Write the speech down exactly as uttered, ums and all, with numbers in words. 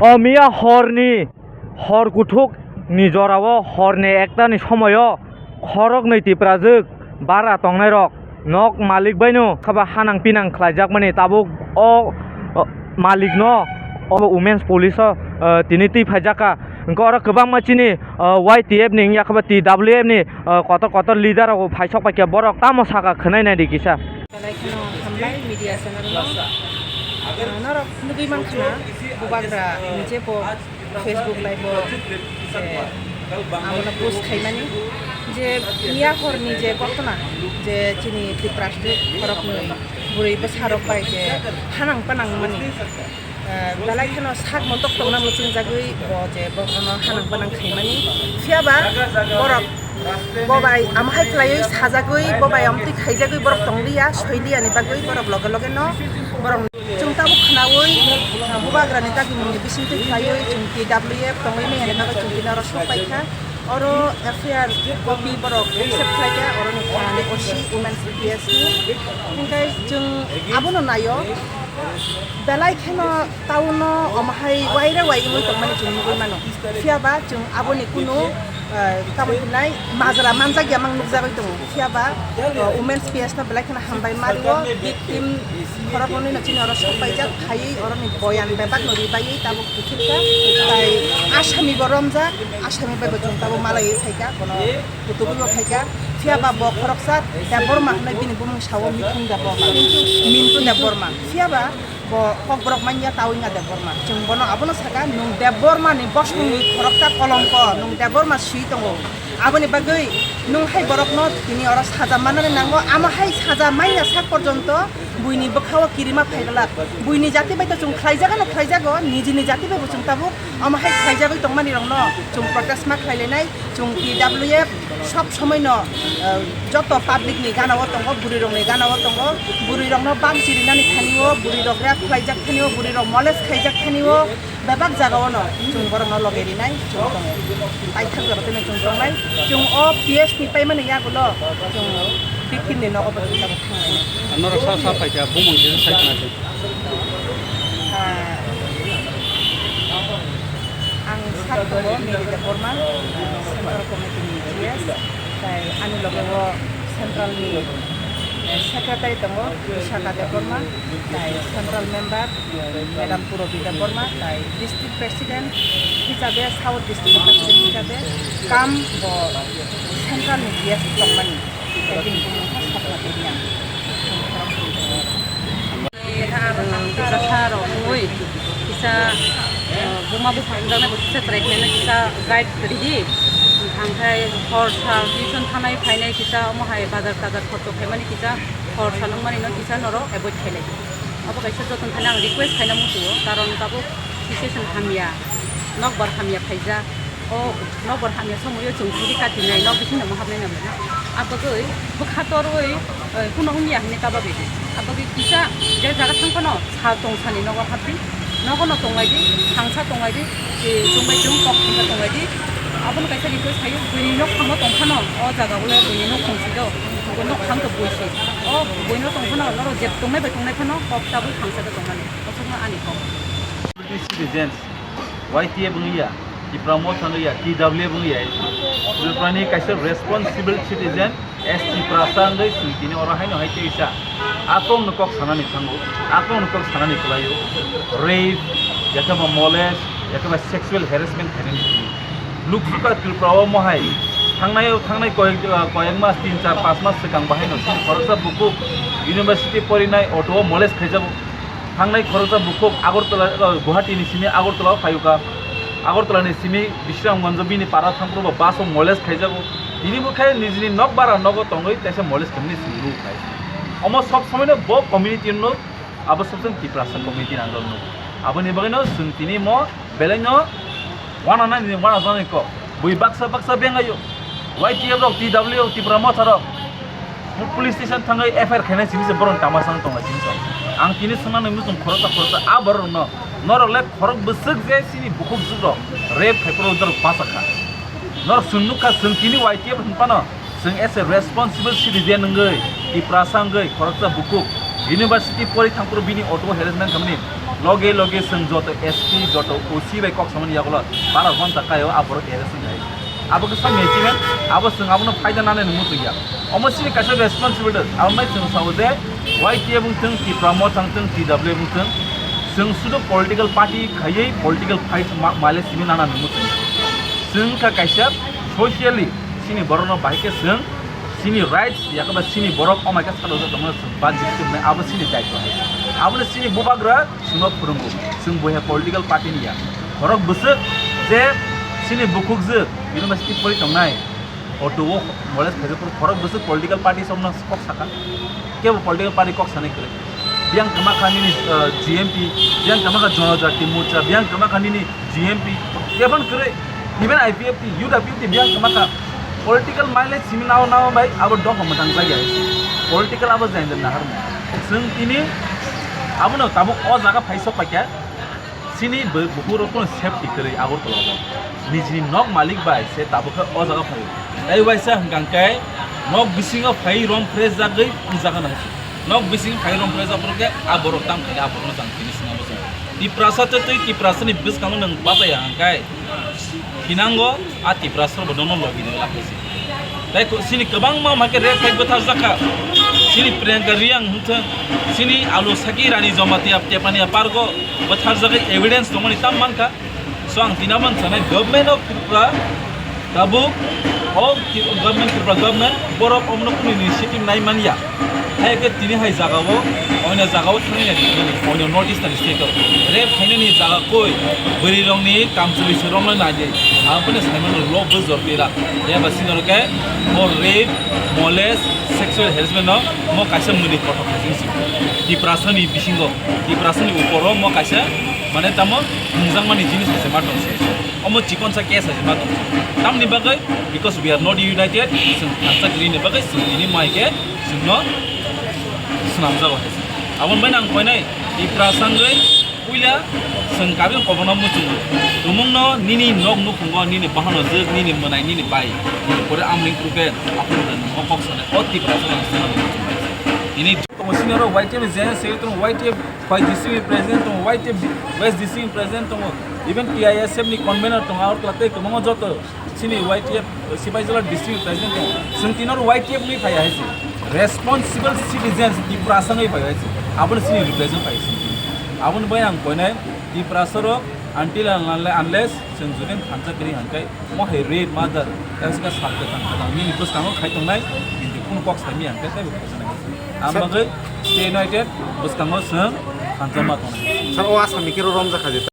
O miya horni, hor kuthukni jorao horni ektani somoio khoroknwi Tiprajwk bara tongnairok nok malik baino khaba hanang pinang khlaijakmani tabuk o, o, malikno o Women's Police o, o, tini twi phaijakha. Hwnkhe oro kwbangma chini, o, Y T F ni wngya khaba T W F ni, o, kotor kotor leader rok phaisok paikha, borok tamo sakha khwnai naidi kisa. Belai kheno hambai media channel no. Ah, norok nugui mankha na bubagra ni je bo Facebook bai bo je abono post khaimani je miya horni je gotona je chini Tipraswk khoroknwi bwrwi bwsarok bai je hanang panang mani. Ah, belai kheno sak motok tongna muchungjagwi bo je bohrokno hanang panang khaimani. Phiyaba borok bo bai amo hai khlaiwi sajagwi, bo bai amtwi khaijagwi borok tongliya, soiliyani bagwi borok loge loge no borok chwng tabuk khnaui, ah, bubagrani dagimungni bisingtwi khlaiwi chwng T W F tongwi manyani bagwi chwng tini oro sok paikha. Oro F I R copy borok accept khlaikha, oroni thanani O C Women's P S ni. Hinkhe chwng abono naio, belai kheno town o omo hai waire wai wngwi tongmani chwng nugwi mano. Phiyaba chwng aboni kunu, eh, tamo hinai majra manjakya mang nukjagwi tongo. Phiyaba, eh, Women's P S no belai kheno hambai mario, victim khoroknwi no chini oro sok paijak, phaiwi oroni boyan bebak no ribaiwi tabuk kiphilkha. Tai asami bo romjak, asami bai bo chwng tabuk malaiwi phaikha, bono kutugwi bo phaikha. Phiyaba bo khoroksa Debbarma hinwi bini bumung sao, Mithun Debbarma, Mintu Debbarma. Phiyaba bo kokborok manya ta wngya Debbarma. Chwng bono abono saka, "Nwng Debbarma ni bosongni khoroksa kolongko, nwng Debbarma swi tongo. Aboni bagwi nwng hai borokno tini oro saja mannani nango. Amo hai saja manya sak porjonto buini bwkhao kirima phaiglak. Buini jati bai to chwng khlaijagano khlaijago, nijini jati bai bo chwng tabuk omo hai khlaijagwi tongmani rokno chwng protest ma khlailainai." Chwng T W F sob somoi no, eh, joto public ni gana o tongo, bwrwi rok ni gana o tongo, bwrwi rok no bam chirinani thani o, bwrwi rok rape khlaijak thani o, bwrwi rok molest khaijak thani o, bebak jaga o no chwng borok no loge rinai chwng tongo. Paithak jora tei no chwng tongnai, chwng o P S ni paimani yagulo chwng victim ni nogo bo chwng tabuk thangnai. Norok sa sa paikha, bumung khe sai khna. Ah, ang sak tongo Mary Debbarma, ah, Central Committee ni G S, tai ani loge o Central ni, eh, Secretary tongo Vishaka Debbarma, tai Central Member, eh, Madam Purabhi Debbarma, tai District President hisabe, South District President hisabe, kam bo Central ni G S tongmani, tai bini bumung khe Sapna Debia. Kisa rok wngwi kisa, eh, buma buphang wngjaknai bo kisa chwrai khlaina kisa guide ridi. Hwnkhe hor sal tuition thanai phainai kisa omo hai bazar tazar khorcho khaimani kisa hor sal wngmani no kisa norok avoid khailai. Abo kaisa joto thani ang request khaina muchungo, karon tabuk situation hamya, nokbar hamya phaijak. O nokbar hamya somoio chwng thangwi katinai, nok bisingo hapnai nangmano. Abagwi bwkha torwi, eh, kuno wngya hinwi kabagwi di. Abagwi kisa je jaga thang phano sal tong sani nogo hapdi. Nogono tonglaidi, thangsa tonglaidi, eh, chwng bai chwng kok thangsa tonglaidi. Abono kaisa request khaio, buini nok thango tong phano, o jaga ulo buini nok thangsi do, nok thang to buisi. O buino tong phano norok je tongnai bai tongnai phano kok tabuk thangsa khe tongmani. Bosongno ani kok. Citizens, Y T F wngya, Tipra Motha wngya, T W F wngya, Tripura ni kaisa responsible citizen, S T Prasa wngwi chwng tini oro haino hai tei sa. A kokno kok sanani thango, a kokno kok sanani kwlaio. Rape, yakhe ba molest, yakhe ba sexual harassment khainani thani. Nukhuka Tripura o mohai, thangnai, thangnai koyek, koyek mas, tin, char, panch mas swkang bahai no chini khoroksa bukhuk university porinai auto o molest khaijago. Thangnai khoroksa bukhuk Agartala, o, Guwahati ni simi Agartala o phaiuka. Agartala ni simi Bisramganj bini para thangphuru bo bus o molest khaijago. Tini bo khe nijini nok bara nogo tongwi teisa molest khaimani simi nukhai. Omo sob somoi no bo community no, abo sob somoi Tiprasa community ni under no. Aboni bagwi no chwng tini mo belai no wana nani wana jani kok. Bui baksa baksa bengayo. Y T F rok, T W, Tipra Motha rok. Police station thangwi F I R khainai simi se borok tama sang tonglai simi se. Ang tini swngna nang muchung khoroksa khoroksa a borok no. Norok le khorok bwswk je sini bukhuk swk rok rape khai phuru norok basa kha. Norok chwng nukha chwng tini Y T F hwn phano chwng as a responsible citizen wngwi Tiprasa wngwi khoroksa bukhuk university pori thangphuru bini auto harassment khamani. Loge loge chwng joto S P, joto O C bai kok samani yagulo bara ghonta kaio a borok arrest wngya. Abo khe samni achievement, abo chwng abono phaida nanani muchungya. Omo chini kaisa responsibility, abo mai chwng sao je Y T F wngthwng, Tipra Motha wngthwng, T W F wngthwng, chwng sudu political party khaiwi political fight ma-, male simi nanani muchungya. Chwng kha kaisa socially chini borokno bahai khe chwng chini rights yakaba chini borok omai khe sadok tongmano chwng banjik tongmani abo chini daitwa hai. Abono chini bubagra chwngno phwrwngo, chwng bo hai political party ni ya. Borok bwswk je chini bukhukjwk university pori tongnai, auto o molest khaijak phuru borok bwswk political party somno kok saka. Kebo political party kok sanai kwrwi. Biyang kwma kha nini, uh, G M P, biyang kwma kha Jonojati Morcha, biyang kwma kha nini G M P, kebon kwrwi, even I P F T, youth I P F T biyang kwma kha. Political mileage simi nao nao bai abo dopha mwtang jagya hai se. Political abo jai jai nahar mo. Chwng tini abono tabuk o jaga phai sok paikha. Chini bo-, bukhuk rok no safety kwrwi Agartala o. Nijini nok malik bai se tabuk khe o jaga phai. Tai waisa hwnkha hwnkhe nok bisingo phai rom fresh jagwi wng jaga nang. Nok bising phai rom phai japhuru khe a borok tam khaina a borokno chang tini swnam bwswng. Tiprasa tei tei Tiprasani bwskango nwng bachaya hwnkhe hinango a Tiprasa bo nono logi de lakhai se. Tai ko-, sini kwbangma hwnkhe rape khai bwtharjak kha. Sini Priyanka Reang hwnkhe sini Alu Saki Rani Jamatia Tepania Park o bwtharjak evidence tongmani tam mankha. So ang tini abo sanai Government of Tripura tabuk o Ti-, Government, Tripura Government borok omono kunu initiative nai manya. Hai khe tini hai jaga o, oino jaga o thangwi nai tini, oino North Eastern state o rape khainani jaga koi bwrwi rokni kamchwlwi se romlai nai di. Ang phano saimano lo bwjor tira. Eba sini rok khe o rape, molest, sexual harassment no mo kaisa muni kothok khaising si. Tiprasani bisingo, Tiprasani uporo mo kaisa mane tamo nungjakmani jinis hai se ma tong se. Omo chikon sa case hai se ma tong se. Tamni bagwi, because we are not united, chwng thansa kwrwini bagwi chwng tini mai khe chwngno swnamjago hai se. Aboni bai ang koinai Tiprasa wngwi puila chwng kabil kobokno muchungo. Tumungno nini nok nukhungo, nini bahano jwk, nini mwnai, nini bai, nini pore amni kruke, aphuru nang o kok sanai, o Tiprasa ang swnamwi muchungo. Tini tongo senior Y T F ni General Secretary tongo, Y T F Khowai district ni president tongo, Y T F West district ni president tongo, even T I S F ni convener tongo, Agartala tei kwbangma joto chini Y T F Sipaijala district ni president tongo. Chwng tini oro Y T F ni phaiya hai se. Responsible citizens Tiprasa wngwi phaiya hai se. Abono chini represent phaiya se. Aboni bai ang koinai Tiprasa rok until and unle-, unless chwng jodi thansa kwrwi hwnkhai mo hai rape, murder, tei sika sal kwthang kwthang nini bwskango khai tongnai, kintu kunu kok saimaya hwnkhai teibo khaijana hai se. Ang bagwi Stay United bwskango chwng thansa ma tongnai. Sir, o Asami khe romjak kha je.